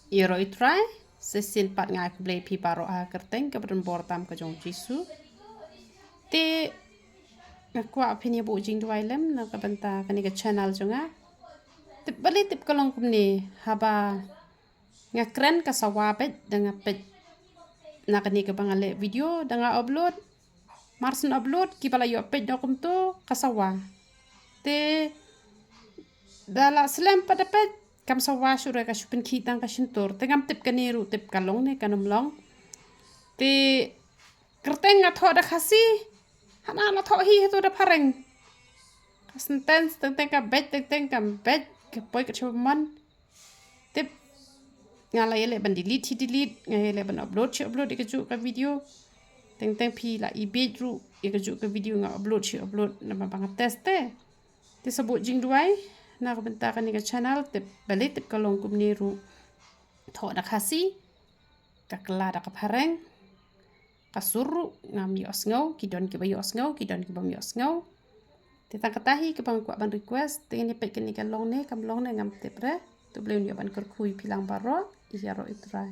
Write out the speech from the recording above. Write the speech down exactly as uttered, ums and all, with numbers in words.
Ïaroh ïa u Trai, shisien pat nga ai khublei ïa phi baroh ha ka kyrteng kaba donbor tam ka jong u Jisu. Te nga kwah phin ïa buh jingduwai lem na ka bynta kane ka channel jong nga. Tip balei tip ka long kumne, haba nga kren ka sawa beit da nga peit na kane kaba nga leh video da nga upload. Mar shen upload kiba la ïoh peit da kumto ka sawa. Te da la slem pat da peit kam sawa shuh re, ka shu pynkhih tang ka shyntur. Te ngam tip kane ruh tip ka long ne kan ym long. Te kyrteng nga thoh da Khasi, hana la thoh hi hato da phareng. Ka sentence teng teng ka beit, teng teng kam beit, ka poi ka shaba mon. Tip, nga la ïaleh ban delete hi delete, nga ïaleh ban upload shi upload ïa kajuh ka video. Teng teng phi la i beit ruh ïa kajuh ka video nga upload shi upload namar ba nga test te. Te sa buh jingduwai na ka bynta kane ka channel, tip balei tip ka long kumne ruh. Thoh da Khasi, ka kylla da ka phareng. Ka sur ruh ngam ïohsngew, ki don kiba ïohsngew, ki don kiba ym ïohsngew. Te tang kata hi kaba nga kwah ban request, te ngin ïa peit kane ka long ne kam long ne ngam tip re. To Blei un ïoh ban kyrkhu ïa phi lang baroh. Ïaroh ïa u Trai.